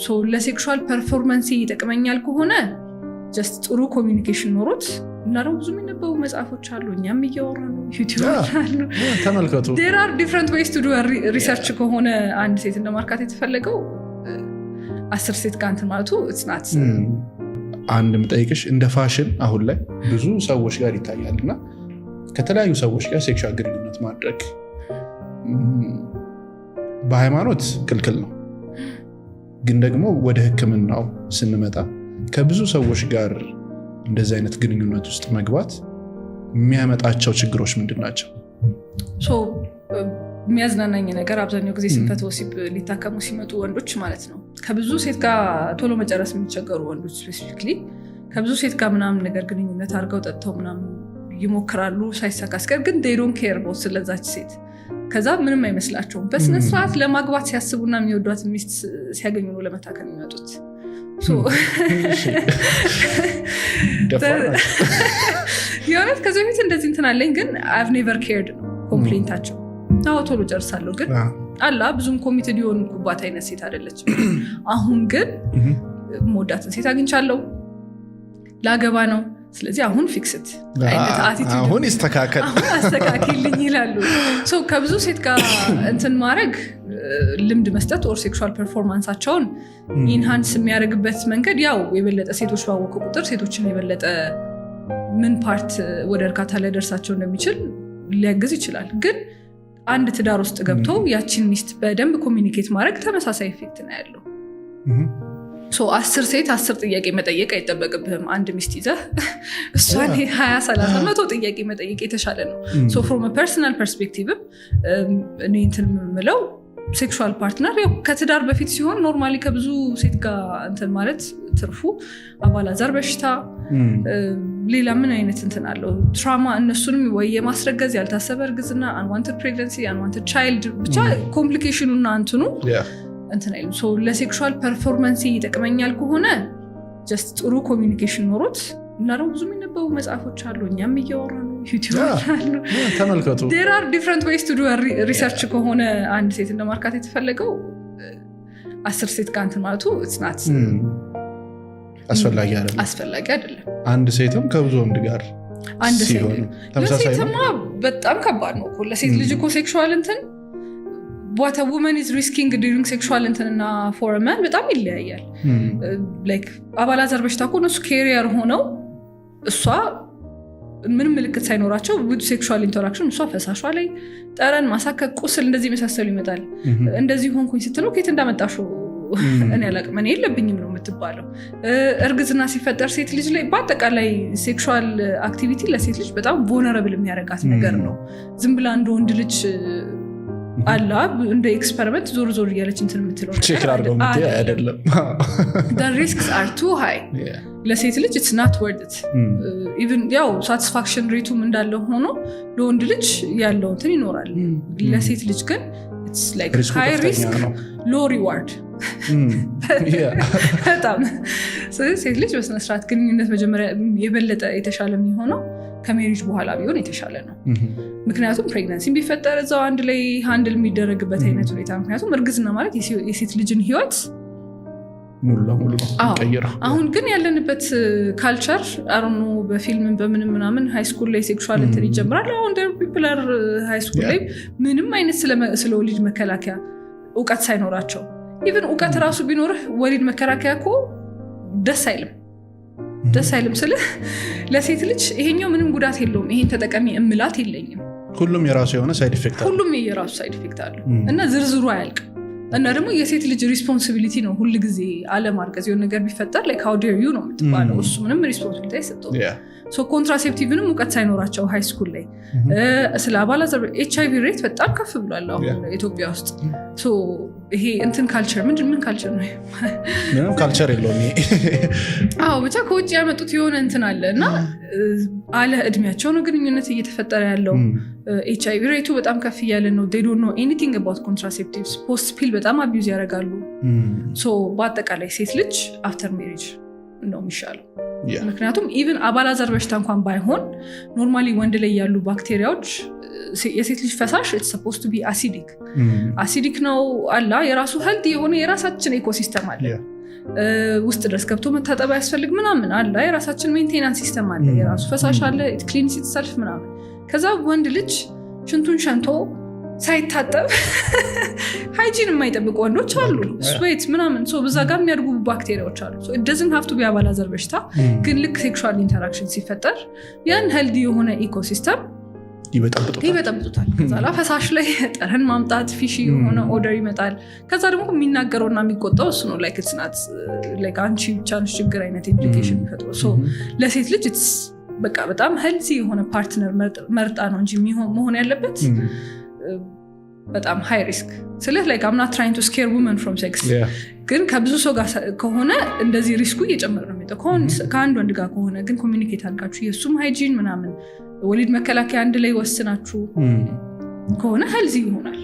So ለ sexual performance ይጠቅመኛል ከሆነ just ጥሩ communication ኖሮት እና ደግሞ ብዙ የሚነበቡ መጽሐፎች አሉ። እኛም እያወራ ነው፣ YouTube አሉ። ተመልከቱ። There are different ways to do research ከሆነ አንድ ሴት ለማርካት የተፈለገው 10 ሴት ጋር እንትን ማለቱ it's not አንድ የምጠይቅሽ፣ እንደ ፋሽን አሁን ላይ ብዙ ሰዎች ጋር ይታያል እና ከተለያዩ ሰዎች ጋር sexual ግንኙነት ማድረግ በሃይማኖት ክልክል ነው። ግን ደግሞ ወደ ሕክምናው ስንመጣ ከብዙ ሰዎች ጋር እንደዚህ አይነት ግንኙነት ውስጥ መግባት የሚያመጣቸው ችግሮች ምንድን ናቸው? የሚያዝናናኝ ነገር አብዛኛው ጊዜ ስንፈተ ወሲብ ሊታከሙ ሲመጡ ወንዶች ማለት ነው፣ ከብዙ ሴት ጋር ቶሎ መጨረስ የሚቸገሩ ወንዶች specifically ከብዙ ሴት ጋር ምናምን ነገር ግንኙነት አድርገው ጠጥተው ምናምን ይሞክራሉ። ሳይሳካ ሲቀር ግን they don't care about ስለዛች ሴት። ከዛ ምንም አይመስላቸውም። በስነስርዓት ለማግባት ሲያስቡና የሚወዷት ሚስት ሲያገኙ ነው ለመታከም የሚመጡት። So ደፋር ናቸው። የእውነት ከዚህ በፊት እንደዚህ እንትን አለኝ፣ ግን I've never cared ነው complaint ኣቸው። አዎ ቶሎ ጨርሳለሁ፣ ግን አላ ብዙም committed የሆንኩባት አይነት ሴት አይደለችም። አሁን ግን የምወዳትን ሴት አግኝቻለሁ፣ ላገባ ነው። ስለዚህ አሁን fix it አይነት attitude። አሁን ይስተካከል፣ አሁን አስተካክልኝ ይላሉ። So ከብዙ ሴት ጋር እንትን ማድረግ ልምድ መስጠት or sexual performance ኣቸውን enhance የሚያደርግበት መንገድ ያው የበለጠ ሴቶች ባወቁ ቁጥር ሴቶችን የበለጠ ምን part ወደ እርካታ ሊያደርሳቸው እንደሚችል ሊያግዝ ይችላል። ግን አንድ ትዳር ውስጥ ገብቶ ያቺን ሚስት በደንብ communicate ማድረግ ተመሳሳይ effect ነው ያለው። So 10 ሴት 10 ጥያቄ መጠየቅ አይጠበቅብህም። አንድ ሚስት ይዘህ እሷን 20፣ 30፣ 100 ጥያቄ መጠየቅ የተሻለ ነው። So from personal perspective ም እኔ እንትን የምለው sexual partner ያው ከትዳር በፊት ሲሆን normally ከብዙ ሴት ጋር እንትን ማለት ትርፉ አባላዘር በሽታ፣ ሌላ ምን አይነት እንትን አለው፣ trauma፣ እነሱንም ወይ የማስረገዝ፣ ያልታሰበ እርግዝና፣ unwanted pregnancy፣ unwanted child፣ ብቻ complication ኑ እና እንትኑ እንትን አይልም። So ለ sexual performance ይጠቅመኛል ከሆነ just ጥሩ communication ኖሮት እና ደግሞ ብዙ የሚነበቡ መጽሐፎች አሉ። እኛም እያወራ ነው፣ YouTube አሉ። ተመልከቱ። There are different ways to do research ከሆነ አንድ ሴት ለማርካት የተፈለገው 10 ሴት ጋር እንትን ማለቱ it's not አስፈላጊ አይደለም። አስፈላጊ አይደለም። አንድ ሴትም ከብዙ ወንድ ጋር አንድ ሴት ሲሆን ተመሳሳይ ነው። ለሴትማ በጣም ከባድ ነው እኮ። ለሴት ልጅ እኮ sexual እንትን what a woman is risking during sexual እንትን እና for man በጣም ይለያያል። Like አባላዘር በሽታ እኮ እነሱ carrier ሆነው እሷ ምንም ምልክት ሳይኖራቸው with sexual interaction እሷ ፈሳሿ ላይ ጠረን፣ ማሳከክ፣ ቁስል እንደዚህ የመሳሰሉ ይመጣል። እንደዚህ ሆንኩኝ ስትለው ከየት እንዳመጣሽው እኔ አላቅም፣ እኔ የለብኝም ነው የምትባለው። እርግዝና ሲፈጠር ሴት ልጅ ላይ በአጠቃላይ sexual activity ለሴት ልጅ በጣም vulnerable የሚያደርጋት ነገር ነው። ዝም ብላ እንደ ወንድ ልጅ አላ እንደ experiment ዞር ዞር እያለች እንትን የምትለው ነገር Check ላድርገው የምትይው አይደለም። አይደለም። Risks are too high። ለሴት ልጅ it's not worth it። Even ያው satisfaction rate ኡም እንዳለ ሆኖ ለወንድ ልጅ ያለው እንትን ይኖራል። ለሴት ልጅ ግን Risk ኡ high ከፍተኛ risk ነው። Low reward በጣም። ስለዚህ ሴት ልጅ በስነስርዓት ግንኙነት መጀመሪያ የበለጠ የተሻለ የሚሆነው ከ marriage በኋላ ቢሆን የተሻለ ነው። ምክንያቱም pregnancy ቢፈጠር እዛው አንድ ላይ handle የሚደረግበት አይነት ሁኔታ፣ ምክንያቱም እርግዝና ማለት የሴት ልጅን ህይወት ሙሉ ለሙሉ ነው አዎ። የሚቀይረው። አሁን ግን ያለንበት culture አሁን በፊልም በምንም ምናምን high school ላይ sexual እንትን ይጀምራል። አሁን people are high school ላይ ምንም አይነት ስለ ወሊድ መከላከያ እውቀት ሳይኖራቸው፣ even እውቀት ራሱ ቢኖርህ ወሊድ መከላከያ እኮ ደስ አይልም። ደስ አይልም ስልህ ለሴት ልጅ ይሄኛው ምንም ጉዳት የለውም ይሄን ተጠቀሚ እምላት የለኝም። ሁሉም የራሱ የሆነ side effect አለው። ሁሉም የራሱ side effect አለው እና ዝርዝሩ አያልቅም። እና ደግሞ የሴት ልጅ responsibility ነው ሁል ጊዜ አለማርገዝ። የሆነ ነገር ቢፈጠር like how dare you ነው የምትባለው። እሱ ምንም responsibility አይሰጠውም። So contraceptive ንም እውቀት ሳይኖራቸው high school ላይ ስለ አባላዘር፣ HIV rate በጣም ከፍ ብሏል አሁን ኢትዮጵያ ውስጥ። So ይሄ እንትን culture ምንድን ምን culture ነው? ምንም culture የለውም ይሄ። አዎ፣ ብቻ ከውጭ ያመጡት የሆነ እንትን አለ እና አለ እድሜያቸው ነው ግንኙነት እየተፈጠረ ያለው። HIV rate ኡ በጣም ከፍ እያለ ነው። They don't know anything about contraceptives። Post pill በጣም abuse ያደርጋሉ። So በአጠቃላይ ሴት ልጅ after marriage ነው የሚሻለው። ምክንያቱም even አባላዘር በሽታ እንኳን ባይሆን normally ወንድ ላይ ያሉ ባክቴሪያዎች፣ የሴት ልጅ ፈሳሽ supposed to be acidic። Acidic ነው አላ የራሱ healthy የሆነ የራሳችን ecosystem አለ። ውስጥ ድረስ ገብቶ መታጠብ ያስፈልግ ምናምን አለ። የራሳችን maintenance system አለ። የራሱ ፈሳሽ አለ፣ cleans itself ምናምን። ከዛ ወንድ ልጅ ሽንቱን ሸንቶ ሳይታጠብ፣ hygiene የማይጠብቁ ወንዶች አሉ፣ sweat ምናምን፣ በዛ ጋር የሚያድጉ ባክቴሪያዎች አሉ። Doesn't have to be አባላዘር በሽታ፣ ግን ልክ sexual interaction ሲፈጠር ያን healthy የሆነ ecosystem ይበጠብጡታል። ይበጠብጡታል። ከዛ ላ ፈሳሽ ላይ ጠረን ማምጣት፣ fishy የሆነ odor ይመጣል። ከዛ ደግሞ የሚናገረውና የሚቆጣው እሱ ነው። Like it's not like አንቺ ብቻ ነሽ ችግር አይነት implication የሚፈጥረው። So ለሴት ልጅ it's በቃ በጣም healthy የሆነ partner መርጣ ነው እንጂ መሆን ያለበት። በጣም high risk ስልህ like I'm not trying to scare women from sex፣ ግን ከብዙ ሰው ጋር ከሆነ እንደዚህ risk ኡ እየጨመረ ነው የሚመጣው። ከአንድ ወንድ ጋር ከሆነ ግን communicate አድርጋችሁ፣ የእሱም hygiene ምናምን፣ ወሊድ መከላከያ አንድ ላይ ወስናችሁ ከሆነ healthy ይሆናል።